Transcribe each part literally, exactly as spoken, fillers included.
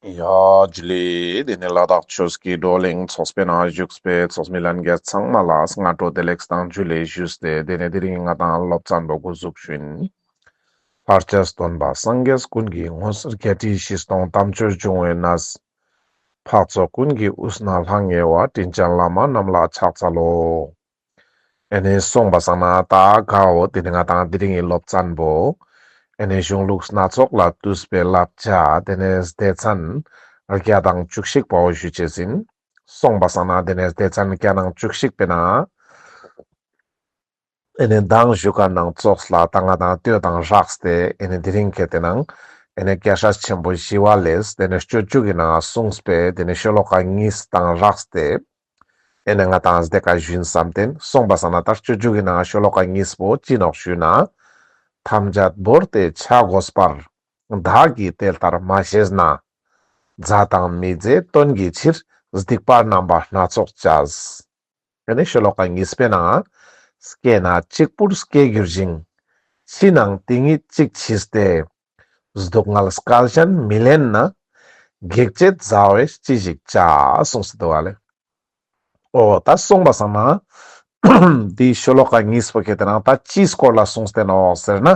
ཡ་ཇུ་ལེ། དེ་ནས་ལ་དྭགས་ཆོས་ཀྱི་བགྲོ་གླེང་ཚོགས་པའི་ནང་བཞུགས་པའི་ཚོགས་མི་ལྷན་རྒྱས་ཚང་མ་ལ་སྔ་དྲོ་བདེ་ལེགས་དང་ཇུ་ལེ་ཞུས་ཏེ། དེ་ནས་དེ་རིང་ང་དང་སློབ་ཚན་པོ་འགོ་འཛུགས་ཞུ་ཡིན། ལྷར་བཅས་སྟོན་པ་སངས་རྒྱས་ཀུན་གྱི་དངོས། བརྒྱད་ཁྲི་བཞི་སྟོང་དམ་ཆོས་འབྱུང་བའི་གནས། འཕགས་ཚོགས་ཀུན་གྱི་དབུས་ན་ལྷང་ངེ་བ། དྲིན་ཅན་བླ་མ་རྣམས་ལ་ཕྱག་འཚལ་ལོ། ཨེ་ནེ་སོང་པ་སང་ན་ད་གའོ་དེ་ནེ་ང་དང་དེ་རིང་གི་སློབ་ཚན་པོ། ཨེ་ནེ་གཞུང་ལུགས་སྣ་ཚོགས་ལས་བཏུས་པའི་བསླབ་བྱ་དེ་ནེ་སྡེ་ཚན་བརྒྱ་དང་བཅུ་གཅིག་པའོ་ཞུ་ཅེས་ཡིན། སོང་པ་སང་ན་དེ་ནེ་སྡེ་ཚན་བརྒྱ་དང་བཅུ་གཅིག་པའི་ནང་ཨེ་ནེ་མདང་ཞུ་ཁན་ནང་ཙོགས་ལ་ད་ང་དང་ལྟོས་དང་སྦྲགས་ཏེ་ཨེ་ནེ་དེ་རིང་གི་དེ་ནང་ཨེ་ནེ་རྒྱལ་སྲས་ཆེན་པོ་ཞི་བ་ལྷས་དེ་ནེ་སྤྱོད་འཇུག་གི་ནང་གསུངས་པའི་དེ་ནེ་ཤོ་ལོ་ཀ་གཉིས་དང་སྦྲགས་ཏེ། ཨེ་ནེ་ང་དང་སྡེ་ཁ་ཞུན་བསམ་སྟེ་སོང་པ་སང་ན་ད་སྤྱོད་འཇུག་གི་ནང་ཤོ་ལོ་ཀ་གཉིས་པོ་ཅི་ནོག་ཞུ་ན། ཐམས་ཅད་བོར་ཏེ་ཆ་དགོས་པར། བདག་གིས་དེ་ལྟར་མ་ཤེས་ན། མཛའ་དང་མི་མཛའི་དོན་གྱི་ཕྱིར། སྡིག་པ་རྣམ་པ་སྣ་ཚོགས་བྱས། ཨེ་ནེ་ཤོ་ལོ་ཀ་གཉིས་པའི་ནང་། སྐྱེས་ན་གཅིག་པུར་སྐྱེ་འགྱུར་ཞིང་། ཤི་ནའང་དེ་ཉིད་གཅིག་འཆི་སྟེ། སྡུག་བསྔལ་སྐལ་གཞན་མི་ལེན་ན། གེགས་བྱེད་མཛའ་བས་ཅི་ཞིག་བྱ། གསུངས་སུ་འདུག་ལེ། འོ་ད་སོང་པ་སང་ན་འདི་ཤོ་ལོ་ཀ་གཉིས་པོ་ཁེ་ཏེ་ནང་ད་ཅིའི་སྐོར་ལ་གསུངས་ཏེ་ནོག་ཟེར་ན།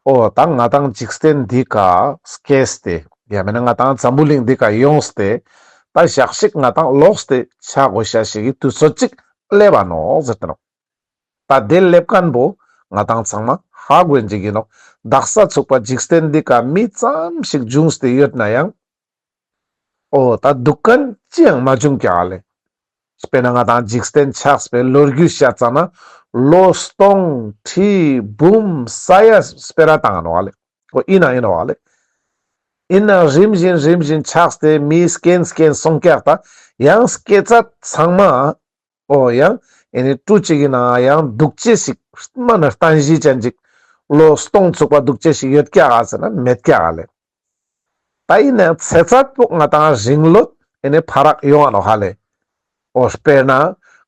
འོ་ད་ང་དང་འཇིག་རྟེན་འདི་ཀ་སྐྱེས་ཏེ་ཡང་མེད་ན་ང་དང་འཛམ་བུ་གླིང་འདི་ཀ་ཡོངས་ཏེ་ད་ཞག་ཞིག་ང་དང་ལོགས་ཏེ་ཆ་དགོས་ཤེས་ཤིག་གི་དུས་ཚོད་ཅིག་སླེབ་བ་ནོག་ཟེར་ཏེ་ནོག། ད་དེ་སླེབ་ཁན་པོ་ང་དང་ཚང་མ་ཧ་གོ་ཡིན་ཅིག་ཡིན་ནོག། དག་ས་ཚུག་པ་འཇིག་རྟེན་འདི་ཀ་མི་ཙམ་ཞིག་བྱུང་སྟེ་ཡོད་ན་ཡང་། འོ་ད་སྡུག་ཁན་ཅི་ཡང་མ་བྱུང་ཀྱག་ལེ། དཔེར་ན་ང་དང་འཇིག་རྟེན་ཆགས་པའི་ལོ་རྒྱུས་བཤད་ཙ་ན་ལོ་སྟོང་ཁྲི་འབུམ་ས་ཡ་སྤེ་ར་བཏང་ནོག་ལེ། འོ་ཡིན་ན་ཡིན་ནོག་ལེ། ཡིན་ན་རིམ་བཞིན་རིམ་བཞིན་ཆགས་ཏེ་མི་སྐྱེན་སྐྱེན་སོང་ཀྱག། ད་ཡང་སྐྱེ་ཚད་ཚང་མ། འོ་ཡང་ཨེ་ནེ་ཀྲུ་གཅིག་གི་ནང་ཡང་སྡུག་ཅེས་ཤིག་མ་ན་རྟེན་གཞི་ཅན་ཅིག་ལོ་སྟོང་ཚུག་པ་སྡུག་ཅེས་ཤིག་ཡོད་ཀྱག་ཟེར་ན་མེད་ཀྱག་ལེ། ད་ཡིན་ན་ཚེ་ཚད་པོ་ང་དང་རིང་ལོད་ཨེ་ནེ་ཕ་རག་ཡོང་ང་ནོག་ཧ་ལེ། འོ་དཔེར་ན་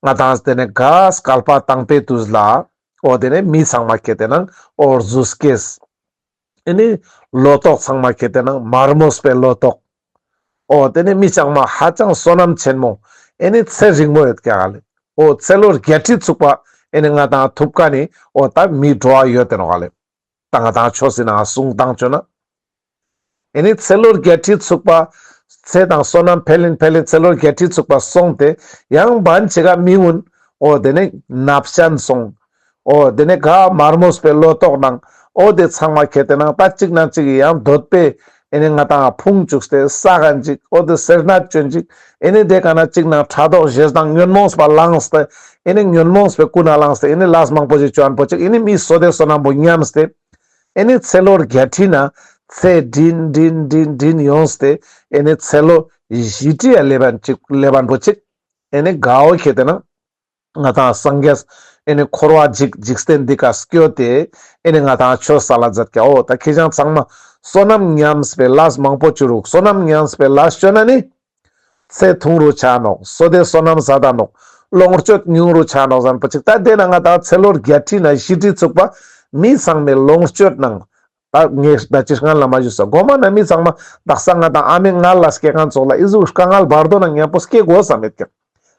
ང་དང་དེ་ནེ་ག་བསྐལ་པ་དང་པོའི་དུས་ལ་འོ་དེ་ནེ་མི་ཚང་མ་ཁེ་ཏེ་ནང་འོ་རྫུས་སྐྱེས། ཨེ་ནེ་ལོ་ཏོག་ཚང་མ་ཁེ་ཏེ་ནང་མ་རྨོས་པའི་ལོ་ཏོག། འོ་དེ་ནེ་མི་ཚང་མ་ཧ་ཅང་བསོད་ནམས་ཆེན་མོ། ཨེ་ནེ་ཚེ་རིང་མོ་ཡོད་ཀྱག་ལེ། འོ་ཚེ་ལོ་བརྒྱད་ཁྲི་ཚུག་པ་ཨེ་ནེ་ང་དང་ཐུབ་ཁན་ནི་འོ་ད་མི་འགྲོ་བ་ཡོད་དེ་ནོག་ལེ། ད་ང་དང་ཆོས་སི་ནང་གསུང་སྟངས་བཅོས་ན། ཨེ་ནེ་ཚེ་ལོ་བརྒྱད་ཁྲི་ཚུག་པ། ཚེ་དང་བསོད་ནམས་འཕེལ་ཡིན་འཕེལ་ཡིན་ཚེ་ལོ་བརྒྱད་ཁྲི་ཚུག་པ་སོང་སྟེ་ཡང་བན་ཆེ་ག་མི་ཀུན་འོ་དེ་ནེ་ནབ་ཅན་སོང་། འོ་དེ་ནེ་ག་མ་རྨོས་པའི་ལོ་ཏོག་ནང་འོ་དེ་ཚང་མ་ཁེ་ཏེ་ནང་ད་གཅིག་ནང་གཅིག་ཡང་འདོད་པས་ཨེ་ནེ་ང་དང་ཕུང་བཅུག་སྟེ་ས་ག་ཅིག་འོ་དེ་སེར་སྣ་བཅོ་ཅིག་ཨེ་ནེ་དེ་ཀ་ན་གཅིག་ནང་ཕྲག་དོག་ཞེ་སྡང་ཉོན་མོངས་པ་ལངས་ཏེ་ཨེ་ནེ་ཉོན་མོངས་པའི་ཀུན་ནས་བསླངས་ཏེ་ཨེ་ནེ་ལས་མང་པོ་ཞིག་བཅོ་ཁན་པོ་ཅིག་ཨེ་ནེ་མིའི་བསོད་བདེ་བསོད་ནམས་པོ་ཉམས་ཏེ། ཨེ་ནེ་ཚེ་ལོ་བརྒྱད་ཁྲི་ནེ་ཚེ་འབྲིང་འབྲིང་འབྲིང་འབྲིང་ཡོངས་ཏེ་ཨེ་ནེ་ཚེ་ལོ་བཞི་ཁྲི་ཡ་སླེབ་པ་ཅིག་སླེབ་པ་པོ་ཅིག་ཨེ་ནེ་གའོ་ཁེ་ཏེ་ནང་ང་དང་སངས་རྒྱས་ཨེ་ནེ་འཁོར་བ་འཇིག་འཇིག་རྟེན་འདི་ཀ་སྐྱོད་དེ་ཨེ་ནེ་ང་དང་ཆོས་སལ་ལ་མཛད་ཀྱག། འོ་ད་ཁྱེད་ཅག་ཚང་མ་བསོད་ནམས་ཉམས་པའི་ལས་མང་པོ་བཅོ་རུག། བསོད་ནམས་ཉམས་པའི་ལས་བཅོ་ན་ནི། ཚེ་ཐུང་རུ་ཆ་ནོག། བསོད་བདེ་བསོད་ནམས་ཟད་ད་ནོག། ལོངས་སྤྱོད་ཉུང་རུ་ཆ་ནོག་ཟེར་ཁན་པོ་ཅིག། ད་དེ་ནེ་ང་དང་ཚེ་ལོ་བརྒྱད་ཁྲི་ནེ་བཞི་ཁྲི་ཚུག་པ་མི་ཚང་མའི་ལོངས་སྤྱོད་ནང་ད་ངས་ད་ཅི་སྔན་ལ་མ་ཞུས་ས་གོ་མ་ནེ་མི་ཚང་མ་དག་ས་ང་དང་ཨ་མའི་མངལ་ལ་སྐྱེ་ཁན་ཙོགས་ལ་ཨི་ཟུག་དཀའ་ངལ་བར་དོ་ནང་ཉམ་པོ་སྐྱེ་དགོས་ས་མེད་ཀྱག།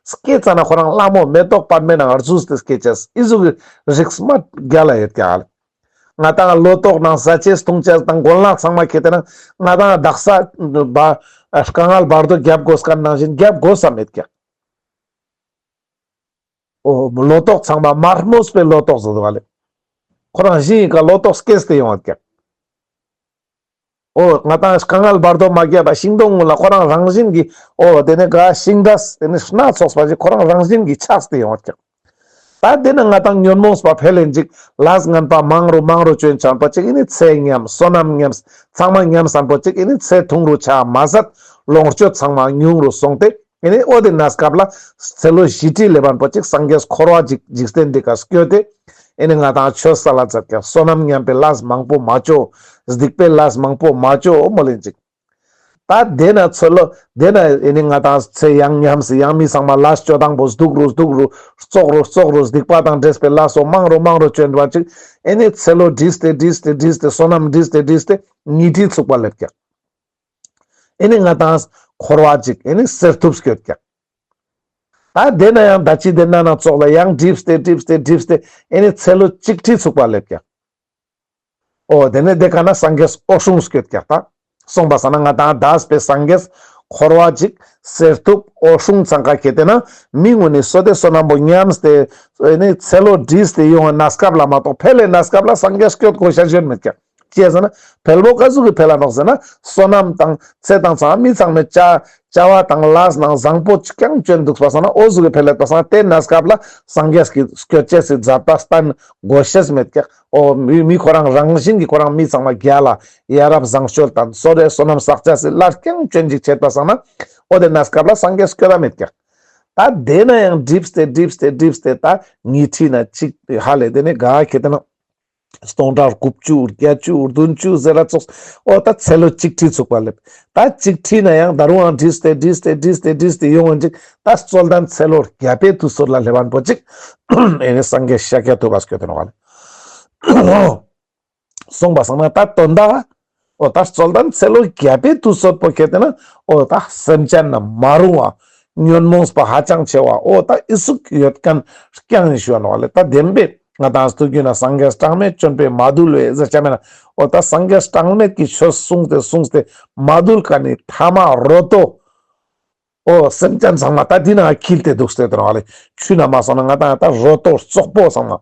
སྐྱེ་ཙ་ན་ཁོ་རང་ལྷ་མོ་མེ་ཏོག་པདྨའི་ནང་རྫུས་ཏེ་སྐྱེ་ཅེས་ཨི་ཟུག་གི་རིགས་མ་རྒྱལ་ལ་ཡོད་ཀྱག་ལེ། ང་དང་ལོ་ཏོག་ནང་ཟ་ཅེས་འཐུང་ཅེས་དང་གོན་ལག་ཚང་མ་ཁེ་ཏེ་ནང་ང་དང་དག་ས་བ་དཀའ་ངལ་བར་དོ་རྒྱབ་དགོས་ཁན་ནང་བཞིན་རྒྱབ་དགོས་ས་མེད་ཀྱག། འོ་ལོ་ཏོག་ཚང་མ་མ་རྨོས་པའི་ལོ་ཏོག་ཟེར་དུག་ལེ། ཁོ་རང་བཞིན་ཀ་ལོ་ཏོག་སྐྱེས་ཏེ་ཡོང་བ་ཀྱག། འོ་ང་དང་དཀའ་ངལ་བར་དོ་མ་རྒྱབ་པ་ཤིང་སྡོང་ཀུན་ལ་ཁོ་རང་རང་བཞིན་གྱི་འོ་དེ་ནེ་ག་ཤིང་རྟ་དེ་ནེ་སྣ་ཚོགས་པ་ཞིག་ཁོ་རང་རང་བཞིན་གྱི་ཆགས་ཏེ་ཡོང་བ་ཀྱག། ད་དེ་ནེ་ང་དང་ཉོན་མོངས་པ་འཕེལ་ཡིན་ཅིག་ལས་ངན་པ་མང་རུ་མང་རུ་བཅོ་ཡིན་ཆ་ཁན་པོ་ཅིག་ཨེ་ནེ་ཚེ་ཉམས་བསོད་ནམས་ཉམས་ཚང་མ་ཉམས་ཁན་པོ་ཅིག་ཨེ་ནེ་ཚེ་ཐུང་རུ་ཆ་མ་ཟད་ལོངས་སྤྱོད་ཚང་མ་ཉུང་རུ་སོང་སྟེ་ཨེ་ནེ་འོ་དེ་ནེ་སྐབས་ལ་ཚེ་ལོ་བཞི་ཁྲི་སླེབ་ཁན་པོ་ཅིག་སངས་རྒྱས་འཁོར་བ་འཇིག་འཇིག་རྟེན་འདི་ཀ་སྐྱོད་དེ་ཨེ་ནེ་ང་དང་ཆོས་སལ་ལ་མཛད་ཀྱག། བསོད་ནམས་ཉམས་པའི་ལས་མང་པོ་མ་བཅོ། སྡིག་པའི་ལས་མང་པོ་མ་བཅོ་མོལ་ཡིན་ཅིག། ད་དེ་ནེ་ཚེ་ལོ་དེ་ནེ་ཨེ་ནེ་ང་དང་ཚེ་ཡང་ཉམས་སེ་ཡང་མི་ཚང་མ་ལས་བཅོ་སྟངས་པོ་སྡུག་རུ་སྡུག་རུ་བཙོག་རུ་བཙོག་རུ་སྡིག་པ་དང་འདྲེས་པའི་ལས་སོ་མང་རུ་མང་རུ་བཅོ་ཡིན་པ་ཅིག་ཨེ་ནེ་ཚེ་ལོ་འགྲིབས་ཏེ་འགྲིབས་ཏེ་འགྲིབས་ཏེ་བསོད་ནམས་འགྲིབས་ཏེ་འགྲིབས་ཏེ་ཉི་ཁྲི་ཚུག་པ་སླེབ་ཀྱག། ཨེ་ནི་ང་ཏང་འཁོར་བ་ཅིག་ཨེ་ནི་སེལ་ཐུབ་སྐྱོད་ཀྱག། ད་དེ་ན་ཡང་ད་ཅི་དེ་ན་ན་ཙོགས་ལ་ཡང་འགྲིབས་ཏེ་འགྲིབས་ཏེ་འགྲིབས་ཏེ་ཨེ་ནི་ཚེ་ལོ་གཅིག་ཁྲི་ཚུགས་པ་སླེབས་ཀྱག། འོ་དེ་ནས་དེ་ཀ་ན་སངས་རྒྱས་འོད་སྲུང་སྐྱོད་ཀྱག་ད། སོང་པ་སང་ན་ང་ཏང་འདས་པའི་སངས་རྒྱས་འཁོར་བ་ཅིག་སེལ་ཐུབ་འོད་སྲུང་ཚང་ཀ་ཁེ་ཏེ་ན་མི་ངུ་ནི་སོ་དེ་བསོད་ནམས་པོ་ཉམས་ཏེ་ཨེ་ནི་ཚེ་ལོ་འགྲིབས་ཏེ་ཡོང་བའི་གནས་སྐབས་ལ་མ་གཏོགས་འཕེལ་བའི་གནས་སྐབས་ལ་སངས་རྒྱས་སྐྱོད་དགོས་ཤེས་ཡོད་མེད་ཀྱག། ཅི་ཟེར་ན་འཕེལ་བོ་ཀ་ཟུག་གི་འཕེལ་ལ་ནོག་ཟེར་ན་བསོད་ནམས་དང་ཚེ་དང་ཚང་མ་མི་ཚང་མའི་བྱ་བྱ་བ་དང་ལས་ནང་བཟང་པོ་ཅི་ཀྱང་བཅོན་འདུག་པ་སང་ན་འོ་ཟུག་གི་འཕེལ་ལ་ཏོ་སང་དེ་གནས་སྐབས་ལ་སངས་རྒྱས་ཀྱི་སྐྱོད་ཅེས་སི་མཛད་པ་བསྟན་དགོས་ཤེས་མེད་ཀྱག། འོ་མི་མི་ཁོ་རང་རང་བཞིན་གྱི་ཁོ་རང་མི་ཚང་མ་རྒྱལ་ལ་ཡ་རབས་བཟང་སྤྱོད་དང་སོ་རེ་བསོད་ནམས་བསགས་ཅེས་སི་ལར་ཀྱང་བཅོན་ཅིག་བྱེད་པ་སང་ན་འོ་དེ་གནས་སྐབས་ལ་སངས་རྒྱས་སྐྱོད་ད་མེད་ཀྱག། ད་དེ་ན་ཡང་འགྲིབས་ཏེ་འགྲིབས་ཏེ་འགྲིབས་ཏེ་ད་ཉི་ཁྲི་ན་གཅིག་ཧ་ལས་དེ་ནས་ག་ཁེ་ཏེ་ན་སྟོང་ཕྲག་དགུ་བཅུ་བརྒྱད་ཅུ་བདུན་ཅུ་ཟེར་ར་ཙོགས་འོ་ད་ཚེ་ལོ་གཅིག་ཁྲི་ཚུགས་པ་སླེབས། ད་གཅིག་ཁྲི་ན་ཡང་ད་རུང་ཡང་འགྲིབས་ཏེ་འགྲིབས་ཏེ་འགྲིབས་ཏེ་འགྲིབས་ཏེ་ཡོང་ངིན་ཅིག་ད་རྩོད་ལྡན་ཚེ་ལོ་བརྒྱ་པའི་དུས་ཚོད་ལ་སླེབས་པ་པོ་ཅིག་ཨེ་ནི་སངས་རྒྱས་ཤཱཀྱ་ཐུབ་པ་སྐྱོད་དེ་ནོག་ལེ། སོང་པ་སང་ན་ད་དོན་དག་འོ་ད་རྩོད་ལྡན་ཚེ་ལོ་བརྒྱ་པའི་དུས་ཚོད་པོ་ཁེ་ཏེ་ན་འོ་ད་སེམས་ཅན་ན་མ་རུང་བ་ཉོན་མོངས་པ་ཧ་ཅང་ཆེ་བ་འོ་ད་ཨི་ཟུག་ཡོད་མཁན་རྐྱང་ཡིན་ཞུ་བ་ནོག་ལེ། ད་བདེན་པས་ང་ཏང་སྟུ་གུ་ན་སངས་རྒྱས་གྲངས་མེད་བྱོན་པས་མ་དུལ་བའི་ཟེར་ཆ་མེད་ན་འོ་ད་སངས་རྒྱས་གྲངས་མེད་ཀྱི་ཆོས་གསུངས་ཏེ་གསུངས་ཏེ་མ་དུལ་མཁན་ནི་ཐ་མ་རོ་ཏོ་འོ་སེམས་ཅན་ཚང་མ་ད་འདི་ན་འཁྱིལ་ཏེ་འདུག་སྟེ་དེ་ནོག་ལེ། ཆུ་ན་མ་སོང་ན་ང་ཏང་ད་རོ་ཏོ་བཙོག་པོ་ཚང་མ།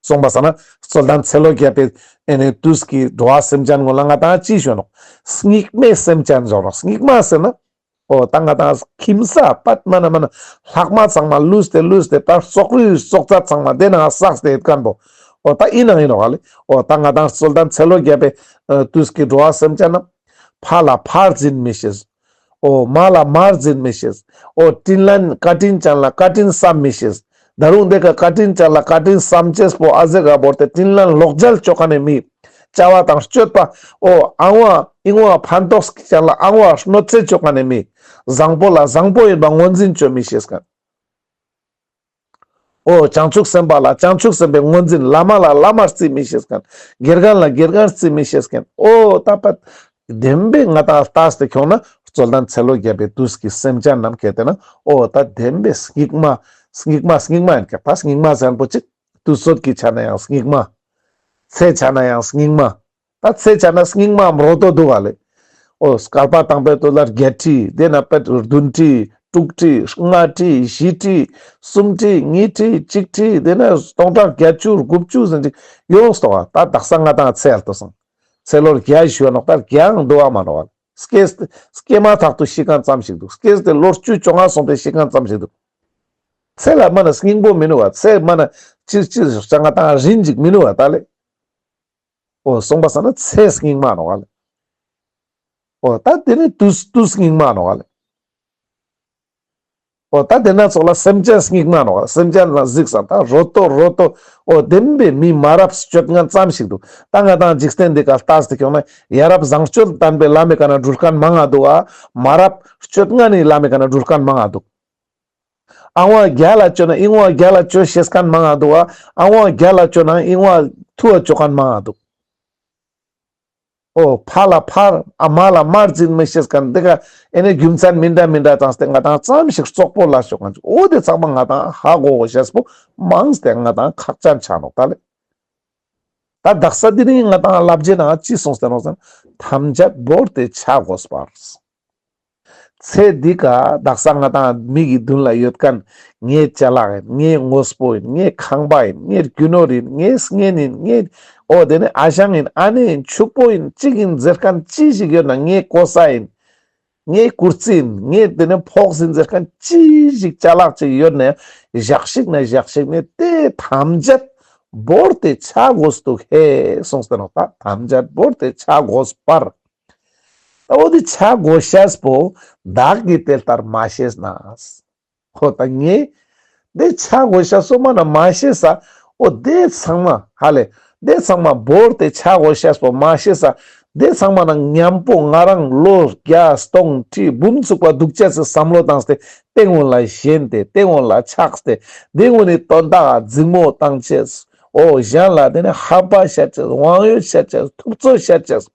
སོང་པ་སང་ན་རྩོད་ལྡན་ཚེ་ལོ་བརྒྱ་པའི་ཨེ་ནི་དུས་ཀྱི་འགྲོ་བ་སེམས་ཅན་ངོ་ལ་ང་ཏང་ཅི་ཞུ་ནོག། སྙིགས་མའི་སེམས་ཅན་ཞུ་ནོག། སྙིགས་མ་ཟེར་ན་འོ་ད་ང་ཏང་ཁྱིམ་ས་པད་མ་ན་མ་ན་ལྷག་མ་ཚང་མ་ལུས་ཏེ་ལུས་ཏེ་ད་བཙོག་རུས་བཙོག་རྩ་ཚང་མ་དེ་ན་བསགས་ཏེ་ཡོད་མཁན་པོ་འོ་ད་ཨིན་ན་ཨིན་ནོག་ལེ། འོ་ད་ང་ཏང་རྩོད་ལྡན་ཚེ་ལོ་བརྒྱ་པའི་ཨ་དུས་ཀྱི་འགྲོ་བ་སེམས་ཅན་ན་ཕ་ལ་ཕར་འཛིན་མི་ཤེས། འོ་མ་ལ་མར་འཛིན་མི་ཤེས། འོ་དྲིན་ལན་བཀའ་དྲིན་ཅན་ལ་བཀའ་དྲིན་བསམ་མི་ཤེས། ད་རུང་དེ་ཀ་བཀའ་དྲིན་ཅན་ལ་བཀའ་དྲིན་བསམ་ཅེས་པོ་ཨ་ཟེ་ག་བོར་ཏེ་དྲིན་ལན་ལོག་འཇལ་ཅོ་མཁན་ནི་མི། བྱ་བ་དང་སྤྱོད་པ་འོ་ཨང་བ་ཨིང་བ་ཕན་ཐོགས་ཅན་ལ་ཨང་བ་གནོད་འཚེ་ཅོ་མཁན་ནི་མི། བཟང་པོ་ལ་བཟང་པོ་ཡིན་པ་ངོས་འཛིན་ཅོ་མི་ཤེས་མཁན། འོ་བྱང་ཆུབ་སེམས་དཔའ་ལ་བྱང་ཆུབ་སེམས་དཔའི་ངོས་འཛིན། བླ་མ་ལ་བླ་མར་བརྩི་མི་ཤེས་མཁན། དགེ་རྒན་ལ་དགེ་རྒན་བརྩི་མི་ཤེས་མཁན། འོ་ད་པད་བདེན་པའི་ང་ཏང་ལྟས་ཏེ་ཁྱོང་ན་རྩོད་ལྡན་ཚེ་ལོ་བརྒྱ་པའི་དུས་ཀྱི་སེམས་ཅན་རྣམས་ཁེ་ཏེ་ན་འོ་ད་བདེན་པའི་སྙིགས་མ་སྙིགས་མ་སྙིགས་མ་ཡིན་ཀྱག། ད་སྙིགས་མ་ཟེར་མཁན་པོ་ཅིག་དུས་ཚོད་ཀྱི་ཆ་ན་ཡང་སྙིགས་མ། ཚེ་ཆ་ན་ཡང་སྙིགས་མ། ད་ཚེ་ཆ་ན་སྙིགས་མའམ་རོ་ཏོ་འདུག་ག་ལེ། འོ་སྐལ་པ་དང་པོའི་དུས་ལ་བརྒྱད་ཁྲི་དེ་ན་པད་བདུན་ཁྲི་དྲུག་ཁྲི་ལྔ་ཁྲི་བཞི་ཁྲི་གསུམ་ཁྲི་ཉི་ཁྲི་གཅིག་ཁྲི་དེ་ན་སྟོང་ཕྲག་བརྒྱད་ཅུ་དགུ་བཅུ་ཟེར་ཅིག་ཡོངས་ཏོ་བ། ད་དག་ས་ང་ཏང་ཚེ་ཨལ་ཏོ་སང་ཚེ་ལོ་བརྒྱ་ཞུ་བ་ནོག། ད་བརྒྱའང་འདུག་བ་མ་ནོག་བ། སྐྱེས་སྐྱེས་མ་ཐག་ཏུ་ཤི་མཁན་ཙམ་ཞིག་འདུག། སྐྱེས་ཏེ་ལོ་བཅུ་བཅོ་ལྔ་སོང་སྟེ་ཤི་མཁན་ཙམ་ཞིག་འདུག། ཚེ་ལ་མ་ན་སྙིང་པོ་མི་ནུག་བ། ཚེ་མ་ན་ཅི་ཅི་ཞོག་ཅ་ང་ཏང་རིན་ཅིག་མི་ནུག་བ་ད་ལེ། འོ་སོང་པ་སང་ན་ཚེ་སྙིགས་མ་ནོག་ལེ། འོ་ད་དེ་ནི་དུས་དུས་སྙིགས་མ་ནོག་ལེ། འོ་ད་དེ་ན་ཚོགས་ལ་སེམས་ཅན་སྙིགས་མ་ནོག་ལེ། སེམས་ཅན་ལ་གཟིགས་སང་ད་རོ་ཏོ་རོ་ཏོ་འོ་བདེན་པའི་མི་མ་རབས་སྤྱོད་ངན་ཙམ་ཞིག་འདུག། ད་ང་ཏང་འཇིག་རྟེན་འདི་ཀ་ལྟས་ཏེ་ཁྱོང་ན་ཡ་རབས་བཟང་སྤྱོད་ལྡན་པའི་ལམ་མི་ཀ་ན་འགྲུལ་མཁན་མང་ང་འདུག་ཨ། མ་རབས་སྤྱོད་ངན་ནི་ལམ་མི་ཀ་ན་འགྲུལ་མཁན་མང་ང་འདུག། ཨང་བ་རྒྱལ་ལ་བཅོ་ན་ཨིང་བ་རྒྱལ་ལ་བཅོ་ཤེས་མཁན་མང་ང་འདུག་ཨ། ཨང་བ་རྒྱལ་ལ་བཅོ་ན་ཨིང་བ་ཐུ་བ་བཅོ་མཁན་མང་ང་འདུག། འོ་ཕ་ལ་ཕར་ཨ་མ་ལ་མར་འཛིན་མི་ཤེས་མཁན་འདི་ཀ་ཨེ་ནི་རྒྱུ་མཚན་མི་འདྲ་མི་འདྲ་བཏང་སྟེ་ང་ཏང་ཙམ་ཞིག་བཙོག་པོ་ལ་ཤོག་མཁན་ཅིག། འོ་དེ་ཚང་མ་ང་ཏང་ཧ་གོ་གོ་ཤེས་པོ་མང་སྟེ་ང་ཏང་ཁག་ཅན་ཆ་ནོག་ད་ལེ། ད་དག་ས་འདི་ནི་ང་ཏང་བསླབ་བྱའི་ནང་ཅི་གསུངས་ཏེ་ནོག་ཟེར་ན་ཐམས་ཅད་བོར་ཏེ་ཆ་དགོས་པར། ཚེ་འདི་ཀ་དག་ས་ང་ཏང་མིག་གི་མདུན་ལ་ཡོད་མཁན་ངའི་ཅ་ལག་ཡིན། ངའི་དངོས་པོ་ཡིན། ངའི་ཁང་པ་ཡིན། ངའི་རྒྱུ་ནོར་ཡིན། ངའི་གཉེན་ཡིན། ངའི་འོ་དེ་ནི་ཨ་ཞང་ཡིན། ཨ་ནེ་ཡིན། ཕྱུག་པོ་ཡིན། གཅིག་ཡིན་ཟེར་མཁན་ཅི་ཞིག་ཡོད་ན། ངའི་གོ་ས་ཡིན། ངའི་ཀུར་སི་ཡིན། ངའི་དེ་ནི་ཕོགས་ཡིན་ཟེར་མཁན་ཅི་ཞིག་ཅ་ལག་ཅིག་ཡོད་ན་ཡང་ཞག་ཞིག་ན་ཞག་ཞིག་ནས་དེ་ཐམས་ཅད་བོར་ཏེ་ཆ་དགོས་འདུག་ཧེ་གསུངས་ཏེ་ནོག། ད་ཐམས་ཅད་བོར་ཏེ་ཆ་དགོས་པར། ད་འོ་དེ་ཆ་དགོས་ཤེས་པོ་བདག་གིས་དེ་ལྟར་མ་ཤེས་ན། ཁོ་ད་ངས་དེ་ཆ་དགོས་ཤེས་སོ་མ་ན་མ་ཤེས་ས། འོ་དེ་ཚང་མ་ཧ་ལེ། དེ་ཚང་མ་བོར་ཏེ་ཆ་དགོས་ཤེས་པོ་མ་ཤེས་ས། དེ་ཚང་མ་ན་མཉམ་པོ་ང་རང་ལོ་བརྒྱ་སྟོང་ཁྲི་འབུམ་ཚུགས་པ་འདུག་ཅེས་སི་བསམ་བློ་བཏང་སྟེ་དེ་སྔོན་ལ་ཞེན་ཏེ་དེ་སྔོན་ལ་ཆགས་ཏེ་དེ་སྔོན་ནི་དོན་དག་འཛིང་མོ་བཏང་ཅེས། འོ་གཞན་ལ་དེ་ནི་ཧ་པ་བཤད་ཅེས། དབང་ཡོད་བཤད་ཅེས། ཐུབ་ཚོད་བཤད་ཅེས།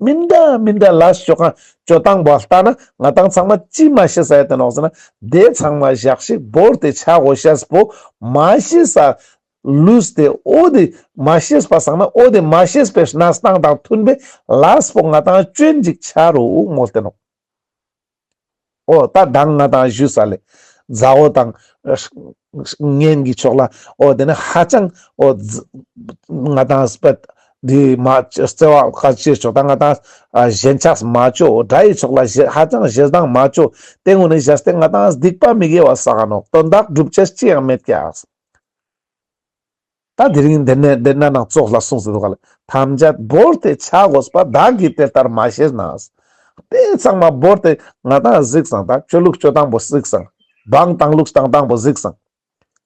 མི་འདྲ་མི་འདྲ་ལས་ཅོ་ཁན་ཅོ་སྟངས་པོ་ལྟ་ན་ང་ཏང་ཚང་མ་ཅི་མ་ཤེས་ས་ཡོད་དེ་ནོག་ཟེར་ན། དེ་ཚང་མ་ཞག་ཞིག་བོར་ཏེ་ཆ་དགོས་ཤེས་པོ་མ་ཤེས་ས་ལུས་ཏེ་འོ་དེ་མ་ཤེས་པ་སང་ན་འོ་དེ་མ་ཤེས་པའི་གནས་སྟངས་དང་མཐུན་པའི་ལས་པོ་ང་ཏང་ཅོ་ཨིན་ཅིག་ཆ་རུག་མོལ་ཏེ་ནོག། འོ་ད་མདང་ང་ཏང་ཞུས་ས་ལེ། མཛའ་བོ་དང་གཉེན་གྱི་ཕྱོགས་ལ་འོ་དེ་ནི་ཧ་ཅང་འོ་ང་ཏང་སྤེ་དེ་མ་བརྩེ་བ་ཁ་ཆེ་ཕྱོགས་དང་ང་ཏང་ཞེན་ཆགས་མ་ཅོ། དགྲ་ཡི་ཕྱོགས་ལ་ཞེ་ཧ་ཅང་ཞེ་སྡང་མ་ཅོ། དེ་ངོ་ནས་བཞག་སྟེ་ང་ཏང་སྡིག་པ་མི་དགེ་བ་བསགས་ནོག། དོན་དག་སྒྲུབ་ཅེས་ཅི་ཡང་མེད་ཀྱག། ད་དེ་རིང་འདི་ནས་འདི་ན་ནང་ཙོགས་ལ་གསུངས་སེ་འདུག་ག་ལེ། ཐམས་ཅད་བོར་ཏེ་ཆ་དགོས་པ་བདག་གིས་དེ་ལྟར་མ་ཤེས་ན། དེ་ཚང་མ་བོར་ཏེ་ང་ཏང་གཟིགས་སང་ད་ཅོ་ལུགས་ཅོ་སྟངས་པོ་གཟིགས་སང་། འབངས་བཏང་ལུགས་བཏང་སྟངས་པོ་གཟིགས་སང་།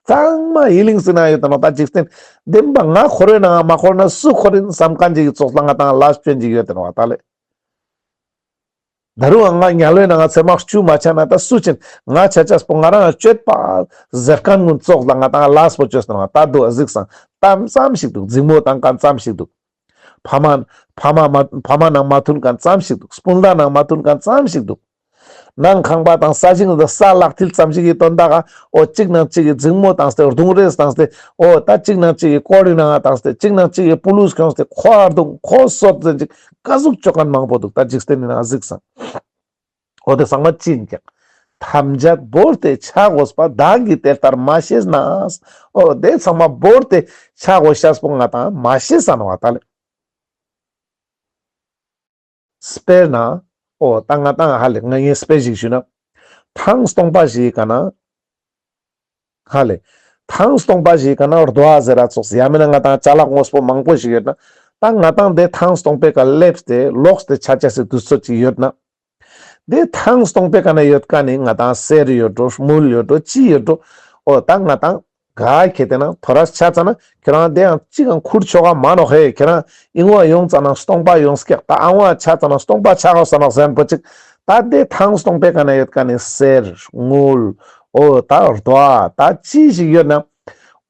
ཚང་མ་ཡི་ལིང་སི་ན་ཡོད་དེ་ནོག། ད་འཇིག་རྟེན་བདེན་པ་ང་འཁོར་བའི་ནང་མ་འཁོར་ན་སུ་འཁོར་ཨིན་བསམ་མཁན་ཅིག་གི་ཙོགས་ལ་ང་ཏང་ལས་ཅོན་ཅིག་ཡོད་དེ་ནོག་ད་ལེ། ད་རུང་ང་དམྱལ་བའི་ནང་ཚེར་མ་བཅུ་མ་ཆ་ན་ད་སུ་ཅིན་ང་ཆ་ཆས་པོ་ང་རང་སྤྱོད་པ་ཟེར་མཁན་ཀུན་ཙོགས་ལ་ང་ཏང་ལས་པོ་ཅོས་ཏེ་ནོག། ད་འདུག་གཟིགས་སང་ཙམ་ཙམ་ཞིག་འདུག། འཛིང་མོ་བཏང་མཁན་ཙམ་ཞིག་འདུག། ཕ་མ་ཕ་མ་མ་ཕ་མ་ནང་མ་མཐུན་མཁན་ཙམ་ཞིག་འདུག། སྤུན་ཟླ་ནང་མ་མཐུན་མཁན་ཙམ་ཞིག་འདུག། ནང་ཁང་པ་དང་ས་ཞིང་ས་ལག་མཐིལ་ཙམ་ཞིག་གི་དོན་དག་ག་འོ་གཅིག་ནང་གཅིག་གི་འཛིང་མོ་བཏང་སྟེ་རྡུང་རེས་བཏང་སྟེ་འོ་ད་གཅིག་ནང་གཅིག་གི་ཀོ་རི་ནང་བཏང་སྟེ་གཅིག་ནང་གཅིག་གི་པུ་ལུས་ཁྱོངས་ཏེ་ཁོ་ཨ་རྡུང་ཁོ་སོད་ཟེར་ཅིག་ཀ་ཟུག་ཅོ་མཁན་མང་པོ་འདུག། ད་འཇིག་རྟེན་ནི་ནང་གཟིགས་སང་། འོ་དེ་ཚང་མ་ཅི་ཨིན་ཀྱང་། ཐམས་ཅད་བོར་ཏེ་ཆ་དགོས་པ་བདག་གིས་དེ་ལྟར་མ་ཤེས་ན། འོ་དེ་ཚང་མ་བོར་ཏེ་ཆ་དགོས་ཤེས་པོ་ང་ཏང་མ་ཤེས་ས་ནོག་ད་ལེ། དཔེར་ན། འོ་ད་ང་ཏང་ཧ་ལེ་ང་ངའི་དཔེ་ཞིག་ཞུས་ན། ཐང་སྟོང་པ་ཞིག་གི་ཀ་ན། ཧ་ལེ། ཐང་སྟོང་པ་ཞིག་གི་ཀ་ན་རྡོ་ཨ་ཟེར་ར་ཙོགས་ཡང་མིན་ན་ང་ཏང་ཅ་ལག་དངོས་པོ་མང་པོ་ཞིག་ཡོད་ན། ད་ང་ཏང་དེ་ཐང་སྟོང་པའི་ཀ་སླེབས་ཏེ་ལོགས་ཏེ་ཆ་ཆ་སི་དུས་ཚོད་ཅིག་ཡོད་ན། དེ་ཐང་སྟོང་པའི་ཀ་ན་ཡོད་མཁན་ནི་ང་ཏང་གསེར་ཡོད་འགྲོ། དངུལ་ཡོད་འགྲོ། ཅི་ཡོད་འགྲོ། འོ་ད་ང་ཏང་ག་ཁེ་ཏེ་ན་ཐོ་རས་ཆ་ཙ་ན་ཁྱེད་རང་དེ་ཡང་ཅི་གང་ཁུར་ཆོག་ག་མ་ནོག་ཧེ། ཁྱེད་རང་ཨིན་བ་ཡོང་ཙ་ན་སྟོང་པ་ཡོང་སྐྱག། ད་ཨང་བ་ཆ་ཙ་ན་སྟོང་པ་ཆ་ག་ས་ནོག་ཟེར་པོ་ཅིག། ད་དེ་ཐང་སྟོང་པའི་ཀ་ན་ཡོད་མཁན་ནི་གསེར་དངུལ་འོ་ད་རྡོ་ཨ་ད་ཅི་ཞིག་ཡོད་ན།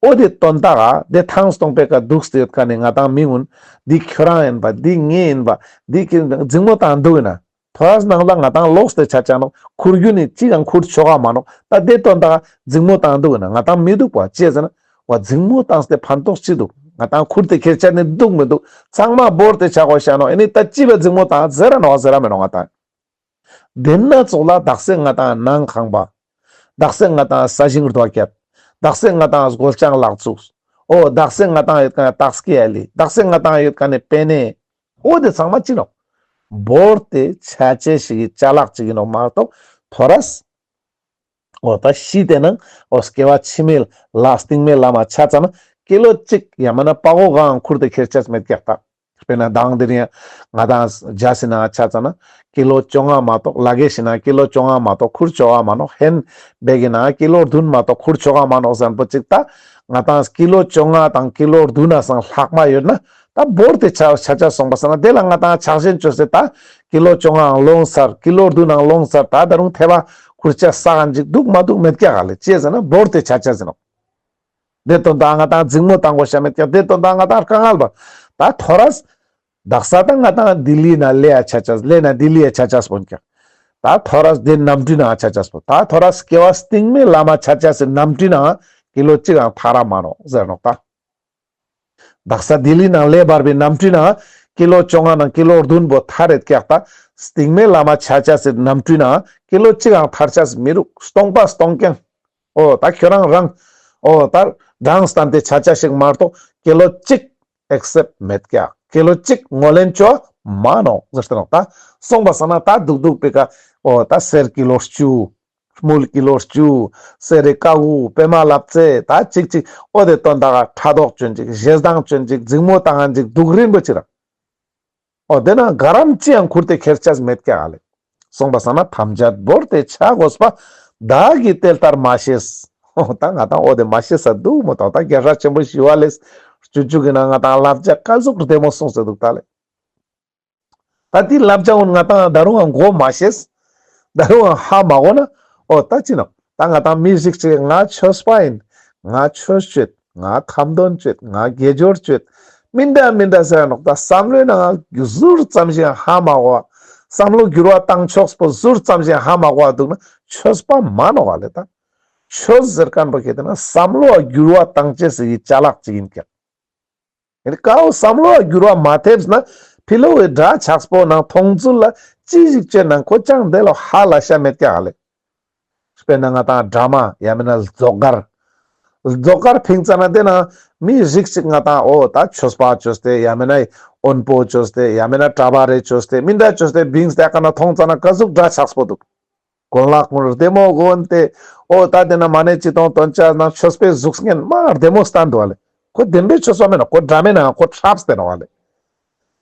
འོ་དེ་དོན་དག་ག་དེ་ཐང་སྟོང་པའི་ཀ་འདུག་སྟེ་ཡོད་མཁན་ནི་ང་ཏང་མི་ཀུན་འདི་ཁྱོད་རང་ཨིན་པ། འདི་ངའི་ཨིན་པ། འདི་ཁྱེད་འཛིང་མོ་བཏང་འདུག་ཨིན་ན། ཐོ་རས་ནང་ལ་ང་ཏང་ལོགས་ཏེ་ཆ་ཆ་ནོག། ཁུར་རྒྱུ་ནི་ཅི་ཡང་ཁུར་ཆོག་ག་མ་ནོག། ད་དེ་དོན་དག་འཛིང་མོ་བཏང་འདུག་ན་ང་ཏང་མི་འདུག་པ། ཅི་ཟེར་ན་བ་འཛིང་མོ་བཏང་སྟེ་ཕན་ཐོགས་ཅི་འདུག། ང་ཏང་ཁུར་ཏེ་ཁྱེར་ཆ་ནི་འདུག་མི་འདུག། ཚང་མ་བོར་ཏེ་ཆ་དགོས་ཤ་ནོག། ཨེ་ནི་ད་ཅི་བ་འཛིང་མོ་བཏང་ཟེར་ར་ནོག་ཟེར་ར་མི་ནོག་ང་ཏང་། དེ་ན་ཙོགས་ལ་དག་ས་ང་ཏང་ནང་ཁང་པ། དག་ས་ང་ཏང་ས་ཞིང་རྡོ་ཁྱད། དག་ས་ང་ཏང་སྒོ་ལྕང་ལག་བཙུགས། འོ་དག་ས་ང་ཏང་ཡོད་མཁན་ནི་ཏག་སྐེ་ཨ་ལི། དག་ས་ང་ཏང་ཡོད་མཁན་ནི་པེ་ནེ། འོ་དེ་ཚང་མ་ཅི་ནོག། བོར་ཏེ་ཆ་ཆེ་ཞིག་གི་ཅ་ལག་ཅིག་ཨིན་ནོག་མ་གཏོགས་ཐོ་རས། འོ་ད་ཤི་སྟེ་ན་འོ་སྐྱེ་བ་ཕྱི་མའི་ལ་སྟིང་མའི་ལམ་མ་ཆ་ཙ་ན་ཀི་ལོ་གཅིག་ཡང་མིན་ན་པ་གོ་གང་ཁུར་ཏེ་ཁྱེར་ཆ་མེད་ཀྱག་ད། དཔེར་ན་མདང་དེ་རིང་ང་ཏང་ཇ་སི་ནང་ཆ་ཙ་ན་ཀི་ལོ་བཅོ་ལྔ་མ་གཏོགས་ལ་གེ་ཤི་ན་ཀི་ལོ་བཅོ་ལྔ་མ་གཏོགས་ཁུར་ཆོག་ག་མ་ནོག། ཧན་བེ་གི་ནང་ཀི་ལོ་བདུན་མ་གཏོགས་ཁུར་ཆོག་ག་མ་ནོག་ཟེར་པོ་ཅིག། ད་ང་ཏང་ཀི་ལོ་བཅོ་ལྔ་དང་ཀི་ལོ་བདུན་ན་སང་ལྷག་མ་ཡོད་ན་ད་བོར་ཏེ་ཆ་ཆ་ཆ་སོང་པ་སང་ན་དེ་ལ་ང་ཏང་ཆགས་ཞེན་ཅོས་ཏེ་ད་ཀི་ལོ་བཅོ་ལྔའང་ལོངས་ཚར། ཀི་ལོ་བདུན་ནང་ལོངས་ཚར། ད་ད་རུང་ཐེ་བ་ཁུར་ཆ་ས་ག་ཅིག་འདུག་མ་འདུག་མེད་ཀྱག་ག་ལེ། ཅི་ཟེར་ན་བོར་ཏེ་ཆ་ཆ་ཟེར་ནོག། དེ་དོན་དག་ང་ཏང་འཛིང་མོ་བཏང་དགོས་ཤ་མེད་ཀྱག། དེ་དོན་དག་ང་ཏང་དཀའ་ངལ་བ། ད་ཐོ་རས། དག་ས་ད་ང་ཏང་ལྡི་ལི་ནང་ལེ་ཡ་ཆ་ཆས། ལེ་ན་ལྡི་ལི་ཡ་ཆ་ཆས་པོ་ཨིན་ཀྱག། ད་ཐོ་རས་དེ་གནམ་གྲུའི་ནང་ཆ་ཆས་པོ། ད་ཐོ་རས་སྐྱེ་བ་སྟིང་མའི་ལམ་མ་ཆ་ཆས་སི་གནམ་གྲུའི་ནང་ཀི་ལོ་གཅིག་ཡང་ཐར་ར་མ་ནོག་ཟེར་ནོག་ད། དག་ས་ལྡི་ལི་ནང་ལེ་བར་བའི་གནམ་གྲུའི་ནང་ཀི་ལོ་བཅོ་ལྔ་ནང་ཀི་ལོ་བདུན་པོ་ཐར་རེད་ཀྱག་ད། སྟིང་མའི་ལམ་མ་ཆ་ཆས་སི་གནམ་གྲུའི་ནང་ཀི་ལོ་གཅིག་ཡང་ཐར་ཆས་མི་རུག། སྟོང་པ་སྟོང་རྐྱང་། འོ་ད་ཁྱོད་རང་རང་། འོ་ད་གྲངས་བསྟན་ཏེ་ཆ་ཆ་ཞིག་མ་གཏོགས་ཀི་ལོ་གཅིག་ཨེག་སེབ་མེད་ཀྱག། ཀི་ལོ་གཅིག་ངོས་ལེན་ཅོ་མ་ནོག་ཟེར་ཏེ་ནོག། ད་སོང་པ་སང་ན་ད་འདུག་འདུག་པའི་ཀ་འོ་ད་གསེར་ཀི་ལོ་བཅུ། དངུལ་ཀི་ལོ་བཅུ། གསེར་རི་ཀ་གུ་པད་མ་ལབ་ཙེ་ད་ཅིག་ཅིག། འོ་དེ་དོན་དག་ག་ཕྲག་དོག་ཅོན་ཅིག། ཞེ་སྡང་ཅོན་ཅིག། འཛིང་མོ་བཏང་ཅིག། སྡུག་རིན་པོ་ཆེ་ར། འོ་དེ་ན་ག་རམ་ཅི་ཡང་ཁུར་ཏེ་ཁྱེར་ཆས་མེད་ཀྱག་ལེ། སོང་པ་སང་ན་ཐམས་ཅད་བོར་ཏེ་ཆ་དགོས་པ་བདག་གིས་དེ་ལྟར་མ་ཤེས། འོ་ད་ང་ཏང་འོ་དེ་མ་ཤེས་ས་འདུག་མོ་ད། ད་རྒྱལ་སྲས་ཆེན་པོ་ཞི་བ་ལྷས་སྤྱོད་འཇུག་གི་ནང་ང་ཏང་བསླབ་བྱ་ཀ་ཟུག་བདེ་མོ་གསུངས་ཏེ་འདུག་ད་ལེ། ད་དེ་བསླབ་བྱ་ཀུན་ང་ཏང་ད་རུང་ཡང་གོ་མ་ཤེས། ད་རུང་ཡང་ཧ་མ་གོ་ན། འོ་ད་ཅི་ནོག། ད་ང་ཏང་མི་ཞིག་ཅིག་ང་ཆོས་པ་ཨིན། ང་ཆོས་ཅོད། ང་ཁ་འདོན་ཅོད། ང་དགེ་སྦྱོར་ཅོད། མི་འདྲ་མི་འདྲ་ཟེར་ནོག། ད་བསམ་བློའི་ནང་ཟུར་ཙམ་ཞིག་ཧ་མ་གོ་བ། བསམ་བློ་འགྱུར་བ་བཏང་ཕྱོགས་པོ་ཟུར་ཙམ་ཞིག་ཧ་མ་གོ་བ་འདུག་ན་ཆོས་པ་མན་ནོག་ལེ། ད་ཆོས་ཟེར་མཁན་པོ་ཁེ་ཏེ་ན་བསམ་བློ་འགྱུར་བ་བཏང་ཅེས་སི་ཅ་ལག་ཅིག་ཡིན་ཀྱག། ཡིན་ཀའོ་བསམ་བློ་འགྱུར་བ་མ་ཐེབས་ན་ཕི་ལོག་གི་འདྲ་ཆགས་པོ་ནང་མཐོང་ཚུལ་ལ་ཅི་ཞིག་བྱས་ན་ཁོ་ཅང་དེ་ལ་ཧ་ལས་ཤེས་མེད་ཀྱག་ལེ། དཔེར་ན་ང་ཏང་ཌ་ར་མ་ཡང་མིན་ན་ཟློས་གར། ཟློས་གར་ཕིང་ཙ་ན་དེ་ན་མི་རིགས་ཅིག་ང་ཏང་འོ་ད་ཆོས་པ་བཅོས་ཏེ་ཡང་མིན་ན་དབོན་པོ་བཅོས་ཏེ་ཡང་མིན་ན་གྲྭ་པ་རེ་བཅོས་ཏེ་མི་འདྲ་བཅོས་ཏེ་བིངས་ཏེ་ཀ་ན་མཐོང་ཙ་ན་ཀ་ཟུག་འདྲ་ཆགས་པོ་འདུག། གོན་ལག་ཀུན་ལྡེ་མོ་གོན་ཏེ་འོ་ད་དེ་ན་མ་ཎི་ཅི་ཏོང་འདོན་ཅ་ན་ཆོས་པའི་གཟུགས་བརྙན་མ་ལྡེ་མོ་སྟན་འདུག་ལེ། ཁོ་བདེན་པའི་ཆོས་པ་མེན་ན་ཁོ་ཌ་ར་མའི་ནང་ཁོ་ཁྲབ་སྟེ་ནོག་ལེ།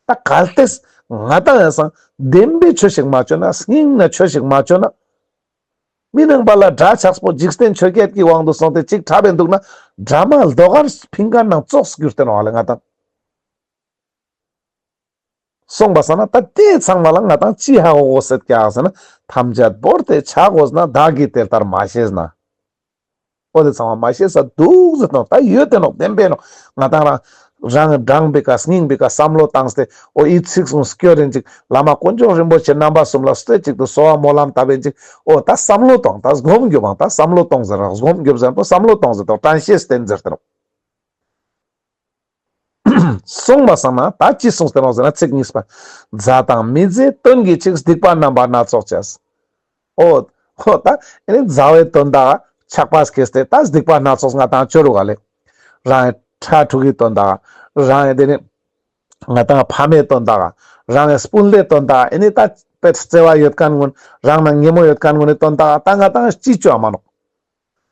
ད་གལ་ཏེ་ང་ཏང་ཡང་སང་བདེན་པའི་ཆོས་ཤིག་མ་བཅོས་ན་སྙིང་ནེ་ཆོས་ཤིག་མ་བཅོས་ན། མི་ནང་པ་ལ་འདྲ་ཆགས་པོ་འཇིག་རྟེན་ཆོས་བརྒྱད་ཀྱི་དབང་དུ་སོང་སྟེ་ཅིག་འཁྲབ་པའི་འདུག་ན་ཌ་ར་མ་ཟློས་གར་ཕིང་མཁན་ནང་ཙོགས་གྱུར་ཏེ་ནོག་ལེ་ང་ཏང་། སོང་པ་སང་ན་ད་དེ་ཚང་མ་ལ་ང་ཏང་ཅི་ཧ་གོ་དགོས་ཟེར་ཀྱག་ཟེར་ན་ཐམས་ཅད་བོར་ཏེ་ཆ་དགོས་ན་བདག་གིས་དེ་ལྟར་མ་ཤེས་ན། འོ་དེ་ཚང་མ་མ་ཤེས་ས་འདུག་ཟེར་ནོག། ད་ཡོད་དེ་ནོག་བདེན་པའི་ནོག། ང་ཏང་རང་རང་དྲང་པའི་ཀ་སྙིང་པའི་ཀ་བསམ་བློ་བཏང་སྟེ་འོ་ཨི་ཚིག་གསུང་སྐྱོར་རིན་ཅིག་བླ་མ་དཀོན་མཆོག་རིན་པོ་ཆེ་རྣམ་པ་གསུམ་ལ་སྟོད་ཅིག་ཏུ་གསོལ་བ་སྨོན་ལམ་བཏབ་པའི་ཅིག་འོ་ད་བསམ་བློ་གཏོང་ད་སྒོམ་རྒྱོབ་བང་ད་བསམ་བློ་གཏོང་ཟེར་རང་སྒོམ་རྒྱོབ་ཟེར་པོ་བསམ་བློ་གཏོང་ཟེར་དོ་དྲན་ཤེས་བསྟེན་ཟེར་ཏེ་ནོག། གསུངས་པ་སང་ན་ད་ཅི་གསུངས་ཏེ་ནོག་ཟེར་ན་ཚིག་གཉིས་པ། མཛའ་དང་མི་མཛའི་དོན་གྱི་ཕྱིར་སྡིག་པ་རྣམ་པ་སྣ་ཚོགས་བྱས། འོ། འོ་ད་ཨེ་ནི་མཛའ་བའི་དོན་དག་ཆགས་པ་སྐྱེས་ཏེ་ད་སྡིག་པ་སྣ་ཚོགས་ང་ཏང་བཅོ་རུག་ག་ལེ། རང་ངི་ཕྲུ་གུའི་དོན་དག་རང་ངི་དེ་ནི་ང་ཏང་ཕ་མའི་དོན་དག་རང་ངི་སྤུན་ཟླའི་དོན་དག་ཨེ་ནི་ད་བརྩེ་བ་ཡོད་མཁན་ཀུན་རང་ནང་ཉེ་མོ་ཡོད་མཁན་ཀུན་ནི་དོན་དག་ད་ང་ཏང་ཅི་བཅོ་འ་མ་ནོག།